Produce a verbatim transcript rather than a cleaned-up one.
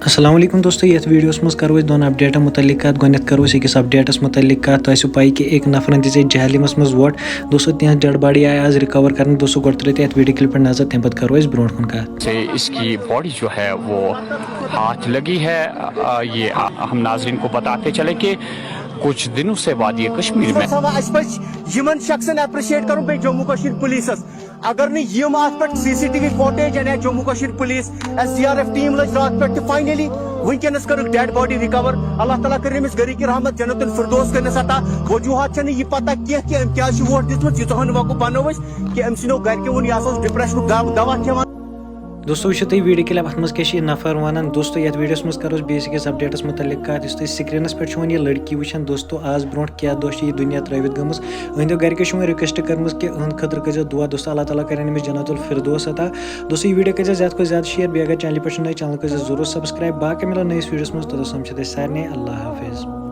السلام علیکم دوستو، یتھ ویڈیوس منٛز کرو أسۍ دۄن اپڈیٹن متعلق کتھ۔ گۄڈٕنیتھ کرو أسۍ أکِس اپڈیٹس متعلق کتھ۔ تۄہہِ آسیو پاے کہِ أکۍ نفرن دِژے جہلمس منٛز وۄٹھ۔ دوستو، تِہنٛز ڈیڈ باڈی آیہِ آز رِکور کرنہٕ۔ دوستو، گۄڈٕ ترٲیِو تُہۍ یتھ ویڈیو کلپہِ پٮ۪ٹھ نظر، تمہِ پتہٕ کرو أسۍ برونٛٹھ کُن کتھ۔ سے اس کی باڈی جو ہے وہ ہاتھ لگی ہے۔ آ، یہ آ، ہم ناظرین کو بتاتے چلے کہ کچھ دنوں سے وادی کشمیر میں اَسہِ پَزِ یِمن شخصن ایپریشیٹ کرُن، بیٚیہِ جموں کشمیر پولیسس۔ اگر نہٕ یِم اتھ پٮ۪ٹھ C C T V footage انہِ ہا Jammu Kashmir police, S D R F team لٔج راتھ پٮ۪ٹھ تہِ۔ فاینلی وٕنکیٚنس کٔرٕکھ ڈیڈ باڈی رِکور۔ اللہ تعالیٰ کٔرِنۍ أمِس گرٕکۍ رحمت، جنت الفردوس کٔرنَس عطا۔ وجوہات چھنہٕ یہِ پتہ کینٛہہ کہِ أمۍ کیازِ چھُ ووٹ دِژمٕژ، ییٖژاہ ہن وقوٗع بنٲو أسۍ کہِ أمۍ سٕنٛدیو گرِکیو ووٚن، یہِ ہسا اوس ڈپریشنُک دوا دوا کھٮ۪وان۔ دوستو، وٕچھِو تُہۍ ویڈیو کلپ اتھ منٛز کیٛاہ چھِ یہِ نفر ونان۔ دوستو، یتھ ویڈیوس منٛز کرو أسۍ بیٚیِس أکِس اپڈیٹس متعلق کتھ۔ یُس تُہۍ سکرینس پٮ۪ٹھ چھِو وۄنۍ یہِ لڑکی وٕچھان، دوستو، آز برونٛٹھ کیٛاہ دۄہ چھِ یہِ دُنیا ترٲوِتھ گٔمٕژ۔ أہنٛدیو گرِکیو چھِ وۄنۍ ریکویسٹ کٔرمٕژ کہِ أہنٛد خٲطرٕ کٔرۍزیو دعا۔ دوستو، اللہ تعالیٰ کرن أمِس جنت الفردوس عطا۔ دوستو، یہِ ویڈیو کٔرۍزیو زیادٕ کھۄتہٕ زیادٕ شیئر، بیٚیہِ اگر چینلہِ پٮ۪ٹھ چھِو نٔے، چینل کٔرۍزیو ضروٗر سبسکرائب۔ باقٕے مِلو نٔیِس ویڈیوس منٛز، توٚتام سمکھو تُہۍ سارنٕے، اللہ حافظ۔